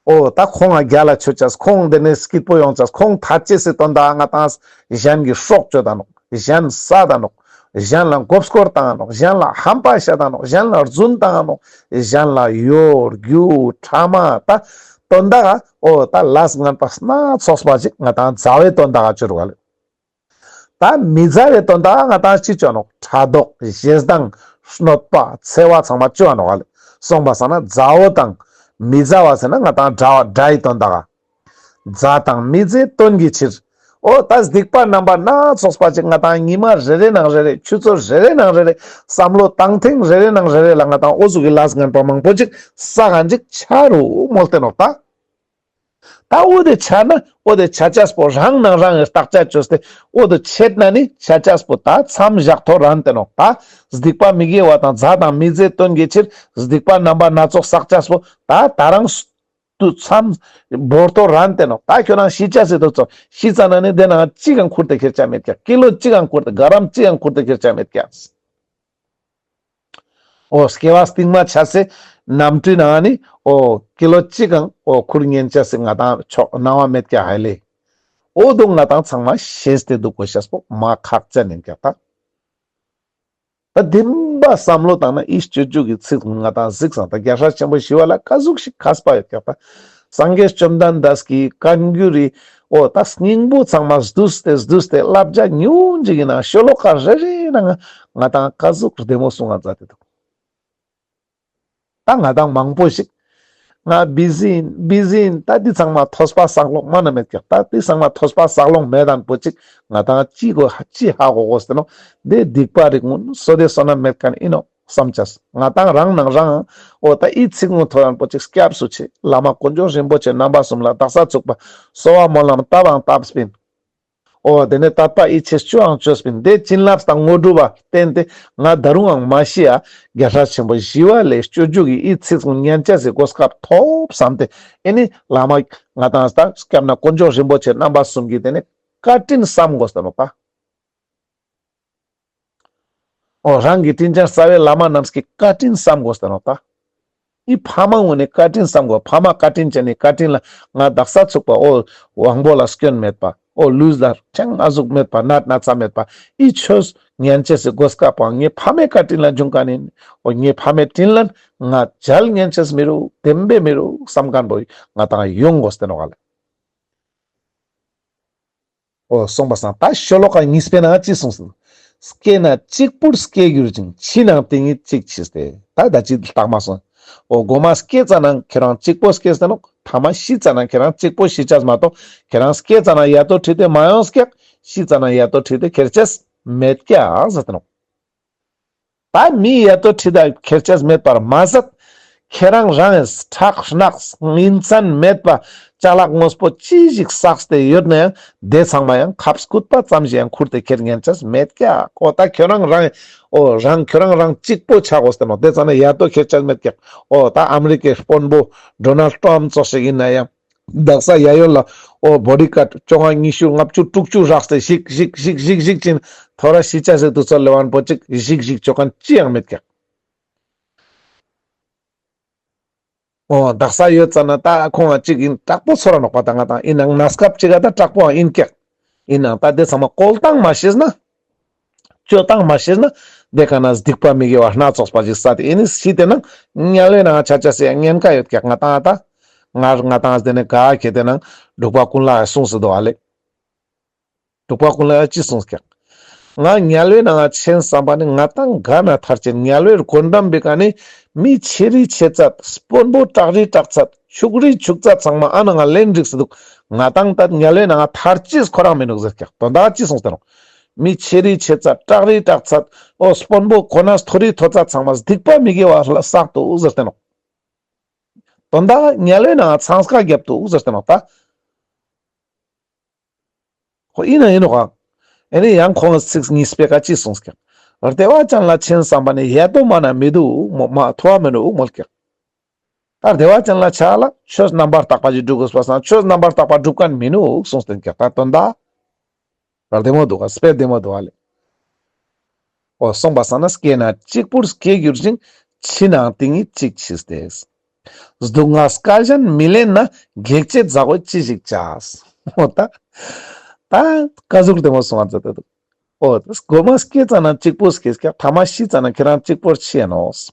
འོ་ད་ཁོང་ང་རྒྱལ་ལ་ཆོད་ཅས་ཁོང་དེ་ནས་སྐྱིད་པོ་ཡོང་ཅས་ཁོང་ཐད་ཅེས་སི་དོན་དག་ང་ཏང་གཞན་གྱི་སྲོག་གཅོད་ད་ནོག། གཞན་བསད་ད་ནོག། གཞན་ལ་མགོ་སྐོར་བཏང་ནོག། གཞན་ལ་ཧམ་པ་བཤད་ད་ནོག། གཞན་ལ་རྫུན་བཏང་ནོག། གཞན་ལ་གཡོ་སྒྱུ་ཕྲ་མ་ད་དོན་དག་འོ་ད་ལས་ངན་པ་སྣ་ཚོགས་པ་ཅིག་ང་ཏང་མཛའ་བའི་དོན་དག་བཅོ་རུག་ག་ལེ། ད་མི་མཛའ་བའི་དོན་དག་ང་ཏང་ཅི་བཅོ་ནོག། ཕྲག་དོག་ཞེ་སྡང་གནོད་པ་འཚེ་བ་ཚང་མ་བཅོ་འ་ནོག་ག་ལེ། སོང་པ་སང་ན་མཛའ་བོ་དང་མི་མཛའ་བ་ཟེར་ན་ང་ཏང་དགྲ་བོ་དགྲ་ཡི་དོན་དག་ག། མཛའ་དང་མི་མཛའི་དོན་གྱི་ཕྱིར། འོ་ད་སྡིག་པ་རྣམ་པ་སྣ་ཚོགས་པ་ཅིག་ང་ཏང་ཉི་མ་རེ་རེ་ནང་རེ་རེ་ཆུ་ཚོད་རེ་རེ་ནང་རེ་རེ་བསམ་བློ་བཏང་ཐེངས་རེ་རེ་ནང་རེ་རེ་ལ་ང་ཏང་འོ་ཟུག་གི་ལས་ངན་པ་མང་པོ་ཅིག་བསགས་ཅིག་ཆ་རུག་མོལ་ཏེ་ནོག་ད། ད་འོ་དེ་ཆ་ན་འོ་དེ་ཆ་ཅས་པོ་རང་ནང་རང་ངི་བརྟག་དཔྱད་བཅོས་ཏེ་འོ་དེ་ཆད་ན་ནི་ཆ་ཅས་པོ་ད་མཚམས་བཞག་ཐོ་རན་ཏེ་ནོག། ད་སྡིག་པ་མི་དགེ་བ་དང་མཛའ་དང་མི་མཛའི་དོན་གྱི་ཕྱིར་སྡིག་པ་རྣམ་པ་སྣ་ཚོགས་བསགས་ཅས་པོ་ད་ད་རང་དུ་མཚམས་བོར་ཐོ་རན་ཏེ་ནོག། ད་ཁྱོད་རང་ཤི་ཅས་སི་དུས་ཚོད་ཤི་ཙ་ན་ནི་དེ་ནང་ཅི་གང་ཁུར་ཏེ་ཁྱེར་ཅས་མེད་ཀྱག། ཀི་ལོ་ཅི་གང་ཁུར་ཏེ་ག་རམ་ཅི་གང་ཁུར་ཏེ་ཁྱེར་ཅས་མེད་ཀྱག། འོ་སྐྱེ་བ་སྟིང་མ་ཆ་སེ་གནམ་གྲུའི་ནང་ནི་འོ་ཀི་ལོ་གཅིག་གང་འོ་ཁུར་ཉན་ཅས་སི་ང་ཏང་ཆོག་སྣང་བ་མེད་ཀྱག་ཧ་ལེ། འོ་དོ་ང་ཏང་ཚང་མ་ཤེས་ཏེ་འདུག་གོ་ཤེས་པོ་མ་ཁག་ཅན་ཡིན་ཀྱག་ད། ད་བདེན་པ་བསམ་བློ་བཏང་ན་ཨི་སྤྱོད་འཇུག་གི་ཚིག་ང་ཏང་གཟིགས་སང་ད་རྒྱལ་སྲས་ཆེན་པོ་ཞི་བ་ལྷ་ཀ་ཟུག་ཞིག་མཁས་པ་ཡོད་ཀྱག་ད། སངས་རྒྱས་བཅོམ་ལྡན་འདས་ཀྱི་བཀའ་འགྱུར་རི་འོ་ད་སྙིང་པོ་ཚང་མ་བསྡུས་ཏེ་བསྡུས་ཏེ་བསླབ་བྱ་ཉུང་ཅིག་ཡིན་ན་ཤོ་ལོ་ཀ་རེ་རེ་ནང་ང་ཏང་ཀ་ཟུག་བདེ་མོ་གསུང་ང་མཛད་དེ་འདུག། ད་ང་ཏང་མང་པོ་ཞིག་ང་བི་ཟི་ཡིན་བི་ཟི་ཡིན་ད་འདི་ཚང་མ་ཐོས་པ་བསགས་ལོང་མ་ན་མེད་ཀྱག། ད་འདི་ཚང་མ་ཐོས་པ་བསགས་ལོང་མེད་དང་པོ་ཅིག་ང་ཏང་ཅི་གོ་ཅི་ཧ་གོ་གོ་ཟེར་ནོག། འདི་སྡིག་པ་རིགས་ཀུན་བསོད་དེ་བསོད་ན་མེད་མཁན་ཡིན་ནོག་བསམ་ཅས། ང་ཏང་རང་ནང་རང་འོ་ད་ཨི་ཚིག་ཀུན་ཐོ་རན་པོ་ཅིག་སྐྱབས་སུ་མཆི། བླ་མ་དཀོན་མཆོག་རིན་པོ་ཆེ་རྣམ་པ་གསུམ་ལ་དག་ས་ཚུགས་པ་གསོལ་བ་སྨོན་ལམ་བཏབ་བང་བཏབ་པིན། འོ་དེ་ནས་དད་པ་ཡིད་ཆེས་བཅོ་འང་བཅོས་པིན། དེ་བྱིན་རླབས་དང་དངོས་གྲུབ་པ་བརྟེན་ཏེ་ང་ད་རུང་འང་མ་ཤི་ཡ་རྒྱལ་སྲས་ཆེན་པོ་ཞི་བ་ལྷའི་སྤྱོད་འཇུག་གི་ཨི་ཚིག་ཀུན་ཉན་ཅས་སི་གོ་སྐབས་ཐོབ་བསམ་སྟེ་ཨེ་ནི་བླ་མ་ང་ཏང་ད་སྐྱབས་གནས་དཀོན་མཆོག་རིན་པོ་ཆེ་རྣམ་པ་གསུམ་གྱི་དེ་ནས་བཀའ་དྲིན་བསམ་དགོས་ཏེ་ནོག་ད། འོ་རང་གི་དྲིན་ཅན་རྩ་བའི་བླ་མ་རྣམས་ཀྱི་བཀའ་དྲིན་བསམ་དགོས་ཏེ་ནོག་ད། ཨི་ཕ་མ་ངོ་ནས་བཀའ་དྲིན་བསམ་དགོས། ཕ་མ་བཀའ་དྲིན་ཅན་ནི་བཀའ་དྲིན་ལ་ང་དག་ས་ཚུགས་པ་འོ་དབང་པོ་ལ་སྐྱོན་མེད་པ་འོ་ལུས་ལ་ཅང་ཨ་ཟུག་མེད་པ་ནད་ན་ཚ་མེད་པ་ཨི་ཆོས་ཉན་ཅེས་སི་གོ་སྐབས་པོ་ངའི་ཕ་མའི་བཀའ་དྲིན་ལ་འབྱུང་མཁན་ཡིན། འོ་ངའི་ཕ་མའི་དྲིན་ལན་ང་འཇལ་ཉན་ཅེས་མི་རུག་བདེན་པའི་མི་རུག་བསམ་མཁན་པོ་ང་ཏང་ཡོང་དགོས་ཏེ་ནོག་ག་ལེ། འོ་གསུངས་པ་སང་ད་ཤོ་ལོ་ཀ་གཉིས་པའི་ནང་ཅི་གསུངས་སོང་། སྐྱེས་ན་གཅིག་པུར་སྐྱེ་འགྱུར་ཅིང་། འཆི་ནའང་དེ་ཉིད་གཅིག་འཆི་སྟེ། ད་ད་ཅི་ལྟག་མ་སོང་། འོ་གོ་མ་སྐྱེས་ཙ་ན་ཁྱེད་རང་གཅིག་པོ་སྐྱེས་ཏེ་ནོག། ཐ་མ་ཤི་ཙ་ན་ཁྱེད་རང་གཅིག་པོ་ཤི་ཅས་མ་གཏོགས་ཁྱེད་རང་སྐྱེས་ཙ་ན་ཡ་ཏོ་ཁྲིད་དེ་མ་ཡོངས་ཀྱག། ཤི་ཙ་ན་ཡ་ཏོ་ཁྲིད་དེ་ཁྱེར་ཅེས་མེད་ཀྱག་ཟེར་ཏེ་ནོག། ད་མི་ཡ་ཏོ་ཁྲིད་དེ་ཁྱེར་ཅེས་མེད་པར་མ་ཟད། ཁྱེད་རང་རང་ཁྲག་རྣག་ཉིན་མཚན་མེད་པ་ཅ་ལག་དངོས་པོ་ཅི་ཞིག་བསགས་ཏེ་ཡོད་ན་ཡང་དེ་ཚང་མ་ཡང་ཁབ་སྐུད་པ་ཙམ་ཞིག་ཡང་ཁུར་ཏེ་ཁྱེར་ཉན་ཅེས་མེད་ཀྱག། འོ་ད་ཁྱོད་རང་རང་འོ་རང་ཁྱོད་རང་རང་གཅིག་པོ་ཆ་དགོས་ཏེ་ནོག། དེ་ཙ་ན་ཡ་ཏོ་ཁྱེར་ཅེས་མེད་ཀྱག། འོ་ད་ཨ་མི་རི་ཀའི་དཔོན་པོ་ཌོ་ནལ་ཊམ་ཙོགས་ཤིག་ཡིན་ན་ཡང་དག་ས་ཡ་ཡོན་ལ་འོ་བོ་ཌི་གཱཌ་བཅོ་ལྔ་ཉི་ཤུ་ལྔ་བཅུ་དྲུག་ཅུ་རགས་ཏེ་ཞིག་ཞིག་ཞིག་ཞིག་ཞིག་ཅིག་ཐོ་རེ་ཤི་ཅེས་ཟེར་དུས་ཚོད་ལེབ་པོ་ཅིག་ཞིག་ཞིག་བཅོ་མཁན་ཅི་ཡང་མེད་ཀྱག། འོ་དག་ས་ཡོད་ཙ་ན་ད་ཁོང་ང་གཅིག་ཡིན་དྲག་པོ་ཚོར་ར་ནོག་པ། ད་ང་དང་ཡིན་ནའང་གནས་སྐབས་གཅིག་ག་ད་དྲག་པོ་ཡིན་ཀྱག། ཡིན་ནའང་ད་དེ་ཚང་མ་བཀོལ་སྟངས་མ་ཤེས་ན། སྤྱོད་སྟངས་མ་ཤེས་ན་དེ་ཀ་ན་སྡིག་པ་མི་དགེ་བ་སྣ་ཚོགས་པ་ཞིག་བསགས་ཏེ་ཨེ་ནི་ཤི་དེ་ན་དམྱལ་བའི་ནང་ཆ་ཅེས་སི་ཡང་ཉེན་ཁ་ཡོད་ཀྱག། ང་དང་ད་ང་ང་དང་དེ་ནས་ག་ཁེ་དེ་ན་འབྲུག་པ་ཀུན་ལེགས་གསུངས་སུ་འདུག་ཨ་ལེ། འབྲུག་པ་ཀུན་ལེགས་ཅི་གསུངས་ཀྱག། ང་དམྱལ་བའི་ནང་ཆེན་བསམ་པ་ནི་ང་དང་ག་ན་ཐར་ཅེས། དམྱལ་བའི་སྒོ་འགྲམ་པའི་ཀ་ནི་མི་ཆེ་རི་ཆེ་ཚད་དཔོན་པོ་དྲག་རི་དྲག་ཚད་ཕྱུག་རི་ཕྱུག་ཚད་ཚང་མ་ཨ་ན་ང་ལེན་འགྲིག་སུ་འདུག། ང་དང་ད་དམྱལ་བའི་ནང་ཐར་ཅེས་ཁོ་རང་མི་ནུག་ཟེར་ཀྱག། དོན་དག་ཅི་གསུངས་ཏེ་ནོག། མི་ཆེ་རི་ཆེ་ཚད་དྲག་རི་དྲག་ཚད་འོ་དཔོན་པོ་གོ་གནས་མཐོ་རི་མཐོ་ཚད་ཚང་མ་སྡིག་པ་མི་དགེ་བ་བསགས་འདུག་ཟེར་ཏེ་ནོག། དོན་དག་དམྱལ་བའི་ནང་ཚང་ཀ་རྒྱབ་འདུག་ཟེར་ཏེ་ནོག་ད། ཁོ་ཡིན་ན་ཡིན་ནོག་ཨང་། ཨེ་ནི་ཡང་ཁོང་གི་ཚིག་གཉིས་པའི་ཀ་ཅི་གསུངས་ཀྱག། བདེ་བ་ཅན་ལ་ཆེན་བསམ་པ་ནི་ཡ་ཏོ་མ་ན་མི་འདུག་མོ་མ་ཐོ་བ་མི་འདུག་མོལ་ཀྱག། ད་བདེ་བ་ཅན་ལ་ཆ་ལ་ཆོས་རྣམ་པར་དག་པ་ཞིག་སྒྲུབ་དགོས་པ་སང་ཆོས་རྣམ་པར་དག་པ་སྒྲུབ་མཁན་མི་ནུག་གསུངས་ཏེ་ཀྱག། ད་དོན་དག་བདེ་མོ་འདུག་ག། དཔེ་བདེ་མོ་འདུག་ག་ལེ། འོ་གསུངས་པ་སང་ན་སྐྱེས་ན་གཅིག་པུར་སྐྱེ་འགྱུར་ཞིང་། འཆི་ནའང་དེ་ཉིད་གཅིག་འཆི་སྟེ། སྡུག་བསྔལ་སྐལ་གཞན་མི་ལེན་ན། གེགས་བྱེད་མཛའ་བོས་ཅི་ཞིག་བྱ། འོ་ད། ད་ཀ་ཟུག་བདེ་མོ་གསུངས་པ་མཛད་དེ་འདུག། འོ་ད་མགོ་མ་སྐྱེས་ཙ་ན་གཅིག་པོ་སྐྱེས་ཀྱག། ཐ་མ་ཤི་ཙ་ན་ཁྱེད་རང་གཅིག་པོར་འཆི་ཡ་ནོག།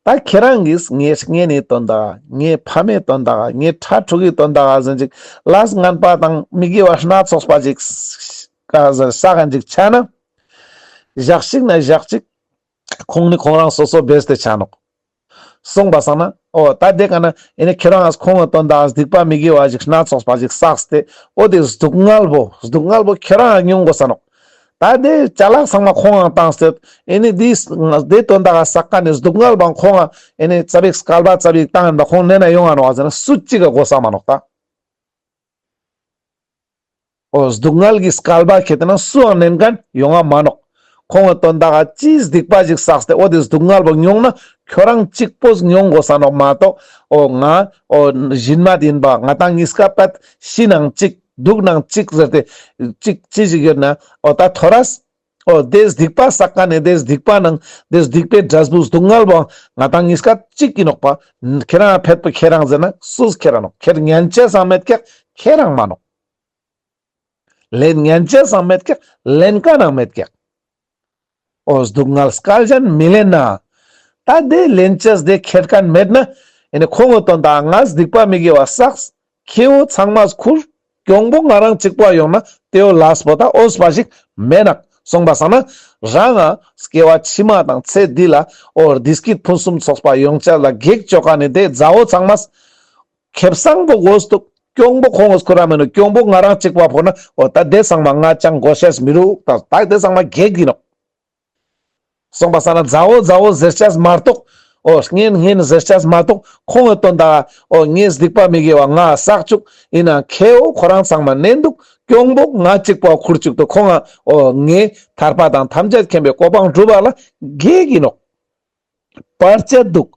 ད་ཁྱེད་རང་གིས་ངའི་གཉེན་ནི་དོན་དག་ངའི་ཕ་མའི་དོན་དག་ངའི་ཕྲུ་གུའི་དོན་དག་ཟེར་ཅིག་ལས་ངན་པ་དང་མི་དགེ་བ་སྣ་ཚོགས་པ་ཅིག་བསགས་མཁན་ཅིག་ཆ་ན། ཞག་ཅིག་ན་ཞག་ཅིག་ཁོང་ནི་ཁོང་རང་སོ་སོ་བེས་ཏེ་ཆ་ནོག། གསུངས་པ་སང་ན་འོ་ད་དེ་ཀ་ན་ཨེ་ནི་ཁྱེད་རང་ཁོང་གི་དོན་དག་སྡིག་པ་མི་དགེ་བ་ཞིག་སྣ་ཚོགས་པ་ཞིག་བསགས་ཏེ་འོ་དེ་སྡུག་བསྔལ་བོ་སྡུག་བསྔལ་བོ་ཁྱེད་རང་མྱོང་དགོས་ས་ནོག། ད་དེ་ཅ་ལག་ཚང་མ་ཁོང་ང་བཏང་སྟེ་ཨེ་ནི་དེ་དེ་དོན་དག་བསགས་མཁན་ནི་སྡུག་བསྔལ་བོ་ཁོང་ང་ཨེ་ནི་ཙ་པིག་སྐལ་པ་ཙ་པིག་བཏང་ཡིན་པ་ཁོང་ནེ་ན་ཡོང་ང་ནོག་ཟེར་ན་སུ་གཅིག་ག་དགོས་ས་མ་ནོག་ད། འོ་སྡུག་བསྔལ་གྱི་སྐལ་པ་ཁྱེད་དེ་ན་སུའང་ནན་མཁན་ཡོང་ང་མ་ནོག། ཁོང་གི་དོན་དག་ག་ཅི་སྡིག་པ་ཞིག་བསགས་ཏེ་འོ་དེ་སྡུག་བསྔལ་བོ་མྱོང་ན་ཁྱོ་རང་གཅིག་པོས་མྱོང་དགོས་ས་ནོག་མ་གཏོགས་འོ་ང་འོ་གཞན་མ་ཡིན་པ་ང་དང་གཉིས་ཀ་པད་ཤི་ནང་གཅིག་སྡུག་ནང་གཅིག་ཟེར་ཏེ་གཅིག་ཅི་ཞིག་ཡོད་ན་འོ་ད་ཐོ་རས་འོ་དེ་སྡིག་པ་བསགས་མཁན་ནི་དེ་སྡིག་པ་ནང་དེ་སྡིག་པའི་འབྲས་བུ་སྡུག་བསྔལ་བོ་ང་དང་གཉིས་ཀ་གཅིག་ཡིན་ནོག་པ། ཁྱེད་རང་ཕེད་པ་ཁྱེད་རང་ཟེར་ན་སུས་ཁྱེར་ར་ནོག། ཁྱེར་ཉན་ཅེས་སང་མེད་ཀྱག་ཁྱེད་རང་མ་ནོག། ལེན་ཉན་ཅེས་སང་མེད་ཀྱག། ལེན་མཁན་ནང་མེད་ཀྱག། འོ་སྡུག་བསྔལ་སྐལ་གཞན་མི་ལེན་ན། ད་དེ་ལེན་ཅེས་དེ་ཁྱེར་མཁན་མེད་ན་ཨེ་ནི་ཁོང་གི་དོན་དག་ང་སྡིག་པ་མི་དགེ་བ་བསགས་ཁྱེའུ་ཚང་མ་ཁུར་གྱོང་པོ་ང་རང་གཅིག་པོ་ཡོང་ན་དེའོ་ལས་པོ་ད་འོས་པ་ཞིག་མེད་ནོག། གསུངས་པ་སང་ན་རང་ང་སྐྱེ་བ་ཕྱི་མ་དང་ཚེ་འདི་ལ་འོ་བདེ་སྐྱིད་ཕུན་སུམ་ཚོགས་པ་ཡོང་ཅེས་ལ་གེགས་བཅོ་མཁན་ནི་དེ་མཛའ་བོ་ཚང་མ་ཁེ་བཟང་པོ་དགོས་འདུག། གྱོང་པོ་ཁོང་གིས་ཁུར་ར་མེད་ནོག། གྱོང་པོ་ང་རང་གཅིག་པོ་ཕོག་ན་འོ་ད་དེ་ཚང་མ་ང་ཅང་དགོས་ཤེས་མི་རུག། ད་ད་དེ་ཚང་མ་གེགས་ཡིན་ནོག། གསུངས་པ་སང་ན་མཛའ་བོ་མཛའ་བོ་ཟེར་ཅེས་མ་གཏོགས་འོ་གཉེན་གཉེན་ཟེར་ཅེས་མ་གཏོགས་ཁོང་གི་དོན་དག་འོ་ངའི་སྡིག་པ་མི་དགེ་བ་ང་བསགས་བཅུག་ཡིན་ན་ཁྱེའུ་ཁོ་རང་ཚང་མ་ནན་འདུག། གྱོང་པོ་ང་གཅིག་པོ་ཁུར་བཅུག་འདུག། ཁོང་ང་འོ་ངའི་ཐར་པ་དང་ཐམས་ཅད་མཁྱེན་པའི་གོ་འཕང་སྒྲུབ་པ་ལ་གེགས་ཡིན་ནོག། བར་ཆད་འདུག།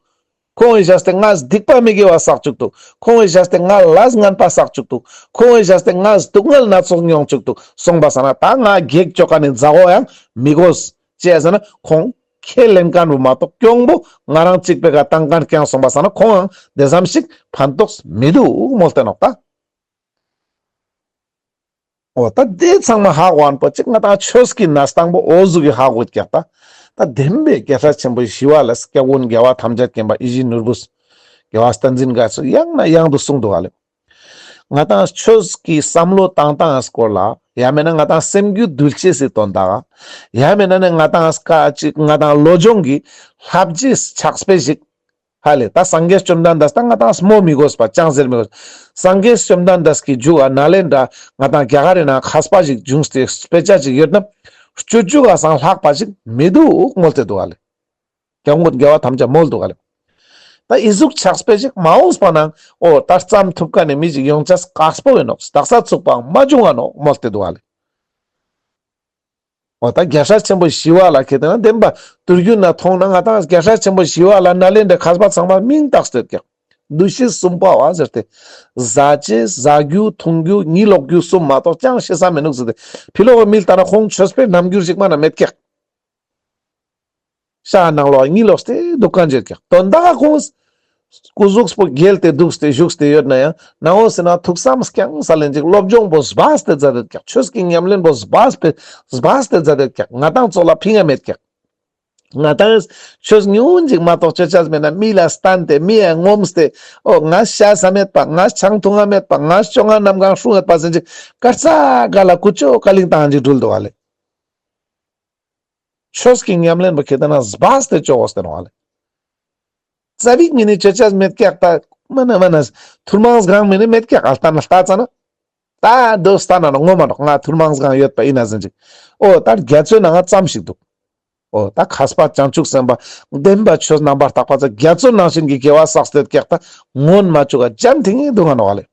ཁོང་གི་བཞག་སྟེ་ང་སྡིག་པ་མི་དགེ་བ་བསགས་བཅུག་འདུག། ཁོང་གི་བཞག་སྟེ་ང་ལས་ངན་པ་བསགས་བཅུག་འདུག། ཁོང་གི་བཞག་སྟེ་ང་སྡུག་བསྔལ་སྣ་ཚོགས་མྱོང་བཅུག་འདུག། གསུངས་པ་སང་ན་ད་ང་གེགས་བཅོ་མཁན་ནི་མཛའ་བོ་ཡང་མི་དགོས། ཅི་ཡ་ཟེར་ན་ཁོང་ཁས་ལེན་མཁན་རུ་མ་གཏོགས་གྱོང་པོ་ང་རང་གཅིག་པོའི་ཀ་བཏང་མཁན་རྐྱང་། གསུངས་པ་སང་ན་ཁོང་ཡང་དེ་ཙམ་ཞིག་ཕན་ཐོགས་མི་འདུག་མོལ་ཏེ་ནོག་ད། འོ་ད་དེ་ཚང་མ་ཧ་གོ་མཁན་པོ་ཅིག་ང་དང་ཆོས་ཀྱི་གནས་སྟངས་པོ་འོ་ཟུག་གི་ཧ་གོ་ཀྱག་ད། ད་བདེན་པའི་རྒྱལ་སྲས་ཆེན་པོ་ཞི་བ་ལྷས་སྐྱབས་མགོན་རྒྱལ་བ་ཐམས་ཅད་མཁྱེན་པ་ཡིད་བཞིན་ནོར་བུས་རྒྱལ་བ་བསྟན་འཛིན་རྒྱ་མཚོ་ཡང་ནས་ཡང་དུ་གསུངས་འདུག་ག་ལེ། ང་དང་ཆོས་ཀྱི་བསམ་བློ་བཏང་སྟངས་སྐོར་ལ་ཡང་མེད་ན་ང་དང་སེམས་རྒྱུད་འདུལ་ཅེས་སི་དོན་དག་ཡང་མེད་ན་ནི་ང་དང་སྐ་ཅིག་ང་དང་བློ་སྦྱོང་གི་བསླབ་བྱའི་ཕྱག་དཔེ་ཞིག་ ཧ་ལེ། ད་སངས་རྒྱས་བཅོམ་ལྡན་འདས་ད་ང་ཏང་སྨོ་མི་དགོས་པ་ཅང་ཟེར་མི་དགོས། སངས་རྒྱས་བཅོམ་ལྡན་འདས་ཀྱི་མཇུག་ག་ནཱ་ལེནྡྲ་ང་ཏང་རྒྱ་གར་རི་ནང་མཁས་པ་ཞིག་བྱུང་སྟེ་དཔེ་ཆ་ཞིག་ཡོད་ན་སྤྱོད་འཇུག་ག་སང་ལྷག་པ་ཞིག་མི་འདུག་མོལ་ཏེ་འདུག་ཧ་ལེ། སྐྱབས་མགོན་རྒྱལ་བ་ཐམས་ཅད་མོལ་འདུག་ཧ་ལེ། ད་འི་ཟུག་ཕྱག་དཔེ་ཞིག་མ་འོངས་པ་ནང་འོ་ད་བརྩམ་ཐུབ་མཁན་ནི་མི་ཞིག་ཡོང་ཅེས་དཀགས་པོ་ཡིན་ནོག། དག་ས་ཚུག་པའང་མ་བྱུང་ང་ནོག་མོལ་ཏེ་འདུག་ཧ་ལེ། འོ་ད་རྒྱལ་སྲས་ཆེན་པོ་ཞི་བ་ལྷ་ཁྱེད་དེ་ན་བདེན་པ་དུས་རྒྱུན་ན་མཐོང་ན་ང་ཏང་རྒྱལ་སྲས་ཆེན་པོ་ཞི་བ་ལྷ་ནཱ་ལེནྡྲའི་མཁས་པ་ཚང་མ་མིང་བཏགས་ཏེ་ཡོད་ཀྱག། འདུ་ཤེས་གསུམ་པ་བ་ཟེར་ཏེ། ཟ་ཅེས་ཟ་རྒྱུ་འཐུང་རྒྱུ་གཉིད་ལོག་རྒྱུ་གསུམ་མ་གཏོགས་ཅང་ཤེས་ས་མི་ནུག་ཟེར་ཏེ། ཕི་ལོག་གི་མི་ལྟར་ན་ཁོང་ཆོས་པའི་རྣམ་འགྱུར་ཞིག་མ་ན་མེད་ཀྱག། ཤ་ནང་ལོགས་གཉིད་ལོག་སྟེ་འདུག་མཁན་ཅིག་ཀྱག། དོན་དག་ཁོང་སྐུ་གཟུགས་པོ་འགྱེལ་ཏེ་འདུག་སྟེ་བཞུགས་ཏེ་ཡོད་ན་ཡང་ནང་འོ་ཟེར་ན་ཐུགས་བསམ་རྐྱང་ས་ལེན་ཅིག་སློབ་སྦྱོང་པོ་སྦས་ཏེ་མཛད་དེ་ཀྱག། ཆོས་ཀྱི་ཉམས་ལེན་པོ་སྦས་ཏེ་སྦས་ཏེ་མཛད་དེ་ཀྱག། ང་ཏང་ཚོ་ལ་ཕན་ཡ་མེད་ཀྱག། ང་ཏང་ཆོས་ཉུང་ཅིག་མ་གཏོགས་ཅོ་ཅེས་མེད་ན་མི་ལ་བསྟན་ཏེ་མི་ཡ་ངོམས་ཏེ་འོ་ང་ཤ་ཟ་མེད་པ་ང་ཆང་འཐུང་ང་མེད་པ་ང་བཅོ་ལྔ་གནམ་གང་སྲུང་ཡོད་པ་ཟེར་ཅིག་གར་ས་ག་ལ་ཀུ་ཅོ་ཀ་ལིང་བཏང་ཅིག་འགྲུལ་འདུག་ཧ་ལེ། ཆོས་ཀྱི་ཉམས་ལེན་པོ་ཁྱེད་དེ་ན་སྦས་ཏེ་ཅོ་དགོས་ཏེ་ནོག་ཧ་ལེ། ཙ་པིག་མ་ནེ་ཅོ་ཅེས་མེད་ཀྱག། ད་མ་ན་མ་ན་ཐུར་མང་སྒང་མ་ནེ་མེད་ཀྱག། ཨ་ལྟ་ན་ལྟ་ཙ་ན་ད་དོ་ལྟ་ན་ནོག་ངོ་མ་ནོག། ང་ཐུར་མང་སྒང་ཡོད་པ་ཡིན་ན་ཟེར་ཅིག། འོ་ད་རྒྱ་མཚོའི་ནང་ང་ཙམ་ཞིག་འདུག། འོ་ད་མཁས་པ་བྱང་ཆུབ་སེམས་དཔའ་བདེན་པ་ཆོས་རྣམ་པར་དག་པ་ཚོ་རྒྱ་མཚོ་ནང་བཞིན་གྱི་དགེ་བ་བསགས་ཏེ་ཡོད་ཀྱག། ད་སྔོན་མ་བཅུག་ག་འཇམ་ཐིང་ངེ་འདུག་ང་ནོག་ཧ་ལེ།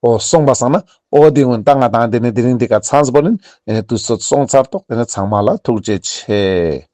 འོ་སོང་པ་སང་ན་འོ་དེ་སྔོན་ད་ང་ཏང་དེ་ནི་དེ་རིང་འདི་ཀ་ཚང་པོ་ནི་དུས་ཚོད་སོང་ཚར་ཏོག། དེ་ནི་ཚང་མ་ལ་ཐུགས་རྗེ་ཆེ།